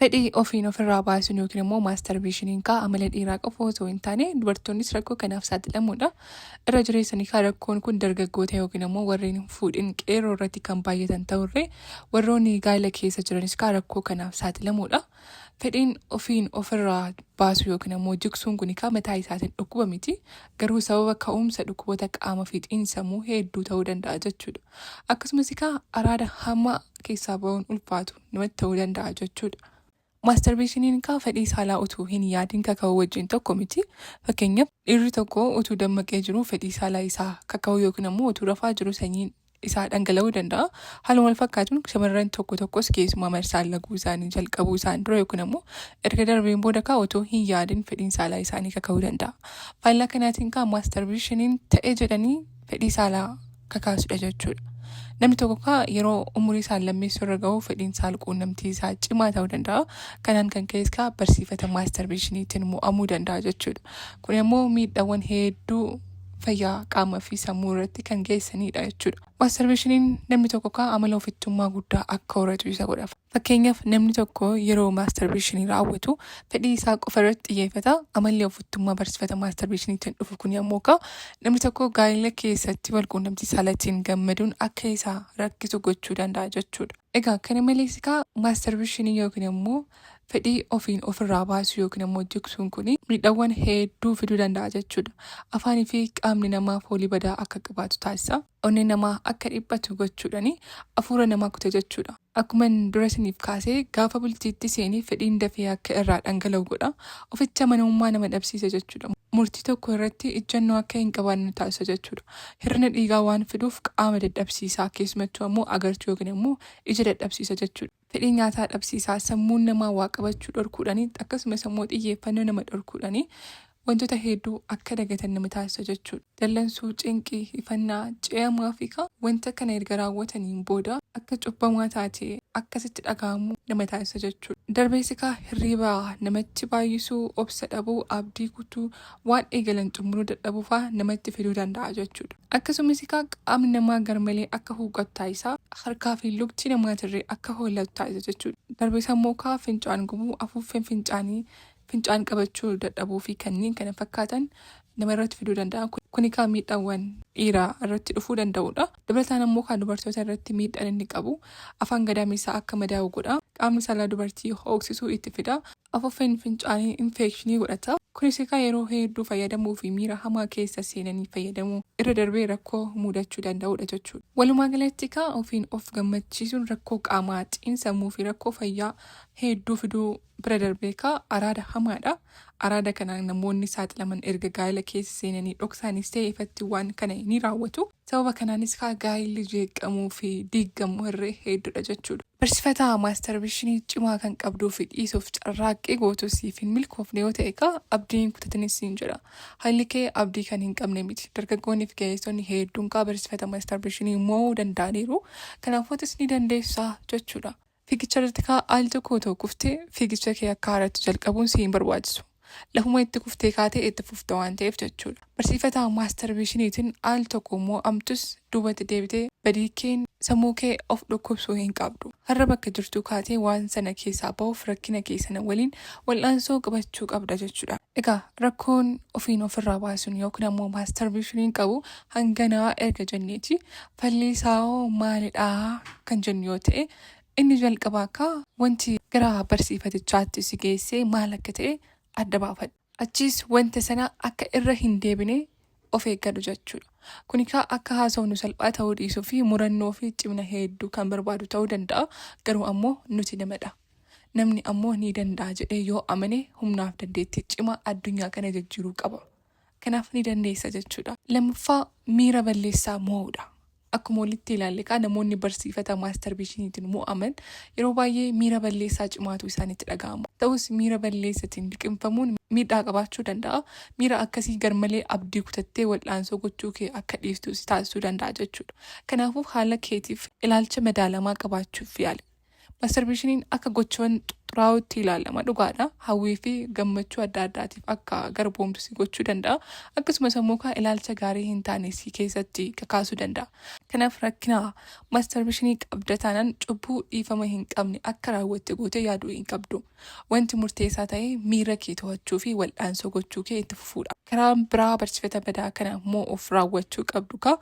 Fedhii ofiin ofirraa baasuun yookiin immoo maastarbeeshiniin kaa amala dhiiraa qofa osoo hin taane dubartoonnis rakkoo kanaaf saaxilamuudha. Irra jireessanii kaa rakkoon kun dargaggoota yookiin immoo warreen hin fuudhin qeerroo irratti kan baay'atan ta'urree warroonni gaa'ela keessa jiranis kaa rakkoo kanaaf saaxilamuudha. Fedhiin ofiin ofirraa baasuu yookiin ammoo jigsuun kun kaa mataa isaatiin dhukkuba miti. Garuu sababa ka'umsa dhukkuboota qaama fi xiinsammuu hedduu ta'uu danda'a jechuudha. Akkasumas kaa araada hamaa keessaa ba'uun ulfaatu namatti ta'uu danda'a jechuudha. Maastarbeeshiniin kaa fedhii saalaa utuu hin yaadin kaka'uu wajjin tokko miti. Fakkeenyaaf dhiirri tokko utuu dammaqee jiru fedhii saalaa isaa kaka'uu yookiin ammoo utuu rafaa jiru sanyiin isaa dhangala'uu danda'a. Haaluma wal fakkaatuun shamarran tokko tokkos keessumaa marsaan laguu isaanii jalqabuu isaan dura yookiin ammoo erga darbeen booda kaa utuu hin yaadin fedhiin saalaa isaanii kaka'uu danda'a. Faallaa kanaatiin kaa maastarbeeshiniin ta'e jedhanii fedhii saalaa kakaasudha jechuudha. Namni tokko kaa yeroo umurii isaan lammeessuu irra gahu fedhiin saal quunnamtii isaa cimaa ta'uu danda'a. Kanaan kan ka'es kaa barsiifata maastarbeeshiniitiin mo'amuu danda'a jechuudha. Kun immoo miidhaawwan hedduu fayyaa qaamaa fi sammuu irratti kan geessanidha jechuudha. Maastarbeeshiniin namni tokko kaa amala ofittummaa guddaa akka horatu isa godha. Fakkeenyaaf namni tokko yeroo maastarbeeshinii raawwatu fedhii isaa qofa irratti xiyyeeffata. Amalli ofittummaa barsiifata maastarbeeshiniitiin dhufu kun yommuu ka'u namni tokko gaa'ela keessatti walquunnamtii saalaatiin gammaduun akka isa rakkisu gochuu danda'a jechuudha. Egaa kana malees kaa maastarbeeshinii yookiin immoo fedhii ofiin ofirraa baasuu yookiin immoo jigsuun kun miidhaawwan hedduu fiduu danda'a jechuudha. Afaanii fi qaamni namaa foolii badaa akka qabaatu taasisa. Onneen namaa akka dhiphatu gochuudhaan hafuura namaa kuta jechuudha. Akkuma dura isiniif kaasee gaafa bultiitti seenee fedhiin dafee akka irraa dhangala'u godha. Ofitti amanamummaa nama dhabsiisa jechuudha. Murtii tokko irratti ijjannoo akka hin qabaanne taasisa jechuudha. Hir'ina dhiigaa waan fiduuf qaama dadhabsiisaa keessumattuu ammoo agartuu yookiin immoo ija dadhabsiisa jechuudha. Fedhii nyaataa dhabsiisaa sammuun namaa waa qabachuu dhorkuudhaan akkasumas immoo xiyyeeffannoo nama dhorkuudhaan wantoota hedduu akka dagatan nama taasisa jechuudha. Dallansuu, cinqii, hifannaa, ce'amaa fi wanta kana erga raawwataniin booda akka cubbamaa taate akkasitti dhaga'amu nama taasisa jechuudha. Darbees kaa hirriba namatti baay'isuu, obsa dhabuu, abdii kutuu, waan eegalan xumuruu dadhabuu fa'aa namatti fiduu danda'a jechuudha. Akkasumas kaa qaamni namaa garmalee akka huuqqatu taasisa. Harkaa fi lukti namaatirree akka hollatu taasisa jechuudha. Darbees ammoo kaa fincaan gubuu, afuuffeen fincaanii fincaan qabachuu dadhabuu fi kanneen kana fakkaatan nama irratti fiduu danda'a. Kuni kaa miidhaawwan dhiiraa irratti dhufuu danda'udha. Dabalataan ammoo kaa dubartoota irratti miidhaan inni qabu afaan gadameessaa akka madaa'u godha. Qaamni saalaa dubartii hooqsisuu itti fida. Afuuffeen fincaanii infekshinii godhata. Kunis egaa yeroo hedduu fayyadamuu fi miira hamaa keessa seenanii fayyadamuu irra darbee rakkoo mudachuu danda'udha jechuudha. Walumaa galatti kaa ofiin of gammachiisuun rakkoo qaamaa, xiinsammuu fi rakkoo fayyaa hedduu fiduu bira darbee kaa araada hamaadha. Araada kanaan namoonni saaxilaman erga gaa'ela keessa seenanii dhoksaanis ta'e ifatti waan kana ni raawwatu. Sababa kanaanis kaa gaa'elli jeeqamuu fi diigamu irree hedduudha jechuudha. Barsiifata maastarbeeshinii cimaa kan qabduu fi dhiisuuf carraaqqii gootu siif hin milkoofne yoo ta'e kaa abdii hin kutatinis siin jedha. Haalli kee abdii kan hin qabne miti. Dargaggoonni fi ga'eessonni hedduun kaa barsiifata maastarbeeshinii mo'uu danda'aniiru. Kanaafuu atis ni dandeessaa jechuudha. Fiigicha irratti kaa al tokko otoo kuftee fiigicha kee akka haaraatti jalqabuun si hin barbaachisu. Lafuma itti kuftee kaatee itti fufta waan ta'eef jechuudha. Barsiifata maastarbeeshiniitiin al tokko mo'amtus duubatti deebitee badii keen sammuu kee of dhukkubsuu hin qabdu. Har'a bakka jirtuu kaatee waan sana keessaa bahuuf rakkina kee sana waliin wal'aansoo qabachuu qabda jechuudha. Egaa rakkoon ofiin ofirraa baasuun yookiin ammoo maastarbeeshiniin qabu hanganaa erga jenneeti falli isaa hoo maalidhaa kan jennu yoo ta'e inni jalqabaa akka wanti gara barsiifatichaatti si geessee maal akka ta'e adda baafadhu. Achiis wanta sana akka irra hin deebine of eeggadhu jechuudha. Kuni kaa akka haasofnu salphaa ta'uu dhiisuu fi murannoo fi cimina hedduu kan barbaadu ta'uu danda'a. Garuu ammoo nuti namadha. Namni ammoo ni danda'a jedhee yoo amane humnaaf dandeettii cimaa addunyaa kana jijjiiruu qaba. Kanaaf ni dandeessa jechuudha. Lammaffaa miira balleessaa mo'uudha. Akkuma walitti ilaalle kaa namoonni barsiifata maastarbeeshiniitiin mo'aman yeroo baay'ee miira balleessaa cimaatu isaanitti dhaga'ama. Ta'us miira balleessatiin liqimfamuun miidhaa qabaachuu danda'a. Miira akkasii garmalee abdii kutattee wal'aansoo gochuu kee akka dhiiftu si taasisuu danda'a jechuudha. Kanaafuu haala keetiif ilaalcha madaalamaa qabaachuuf yaali. Masturbationiin akka gochawwan xuraa'ootti ilaalama, dhugaadha. Hawwii fi gammachuu adda addaatiif akka garboomtu si gochuu danda'a. Akkasumas immoo kan ilaalcha gaarii hin taane si keessatti kakaasuu danda'a. Kanaaf rakkina masturbationii qabda taanaan, cubbuu dhiifama hin qabne akka raawwatte gootee yaaduu hin qabdu. Wanti murteessaa ta'e miira kee to'achuu fi wal'aansoo gochuu kee itti fufuudha. Karaan biraa barsiifata badaa kana mo'uuf raawwachuu qabdu kaa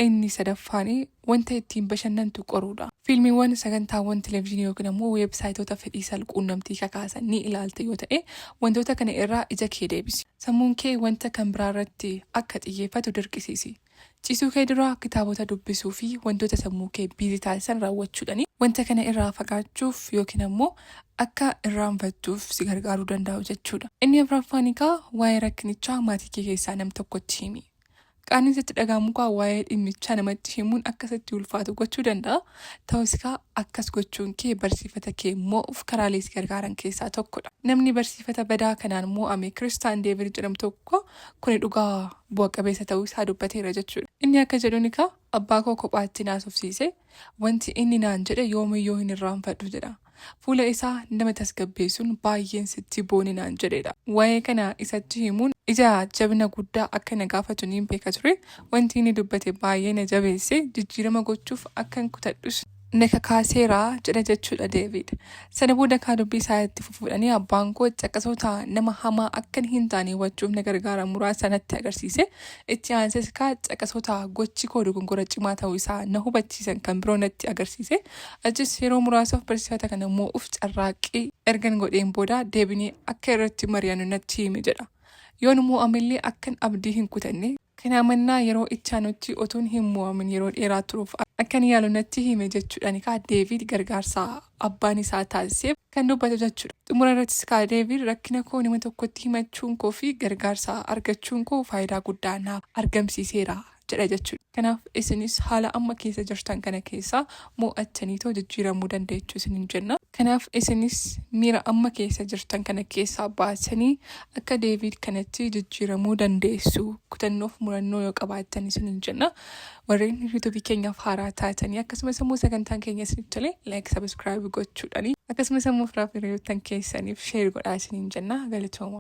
inni sadaffaan wanta ittiin bashannantu qoruudha. Fiilmiiwwan, sagantaawwan televezyiinii yookiin ammoo weebsaayitoota fedhii sal-quunnamtii kakaasan ni ilaalta yoo ta'e, wantoota kana irraa ija kee deebisi. Sammuun kee wanta kan biraa irratti akka xiyyeeffatu dirqisiisi. Ciisuu kee dura kitaabota dubbisuu fi wantoota sammuu kee busy taasisan raawwachuudhaan wanta kana irraa fagaachuuf yookiin ammoo akka irraanfattuuf si gargaaruu danda'u jechuudha. Inni afuraffaan egaa waa'ee rakkinichaa maatii kee keessaa nam tokkotti himi. Qaaniin sitti dhaga'amu kaa waa'ee dhimmichaa namatti himuun akka sitti ulfaatu gochuu danda'a. Ta'us kaa akkas gochuun kee barsiifata kee mo'uuf karaalee si gargaaran keessaa tokkodha. Namni barsiifata badaa kanaan mo'ame Kiristaan Deevid jedhamu tokko kuni dhugaa bu'a qabeessa ta'uu isaa dubbateera jechuudha. Inni akka jedhuun egaa, "Abbaa koo kophaatti naasofsiise, wanti inni naan jedhe yoomiyyuu hin irraanfadhu," jedha. "Fuula isaa nama tasgabbeessuun 'Baay'een sitti boone' naan jedhedha. Waa'ee kana isatti himuun ija jabina guddaa akka na gaafatu niin beeka ture. Wanti inni dubbate baay'ee na jabeesse, jijjiirama gochuuf akkan kutadhus na kakaaseera jedha jechuudha Deevid. Sana booda kaa dubbii isaa itti fufuudhanii, "Abbaan koo caqasoota nama hamaa akkan hin taane hubachuuf na gargaaran muraasa natti agarsiise. Itti aansees kaa caqasoota gochi koo dogongora cimaa ta'uu isaa na hubachiisan kan biroo natti agarsiise. Achis yeroo muraasaaf barsiifata kana mo'uuf carraaqqii ergan godheen booda deebinee akka irratti mari'annu natti hime," jedha. "Yoon mo'amellee akkan abdii hin kutanne, kanaa mannaa yeroo itti aanutti otuun hin mo'amin yeroo dheeraa turuuf akkan yaalu natti hime," jechuudhaan kaa Deevid gargaarsa abbaan isaa taasiseef kan dubbatu jechuudha. Xumura irrattis kaa Deevid, "Rakkina koo nama tokkotti himachuun koo fi gargaarsa argachuun koo faayidaa guddaa naaf argamsiiseera," jedha jechuudha. Kanaaf isinis haala amma keessa jirtan kana keessaa mo'attaniitoo jijjiiramuu dandeechu isinin jenna. Kanaaf isinis miira amma keessa jirtan kana keessaa baatanii akka Deevid kanatti jijjiiramuu dandeessu, kutannoof murannoo yoo qabaattan isinin jenna. Warreen YouTubeii keenyaaf haaraa taatanii akkasumas immoo sagantaan keenya isinitti tole, like, subscribe gochuudhani akkasumas immoo firaaf hiriyoottan keessaniif share godhaa isinin jenna. Galatooma.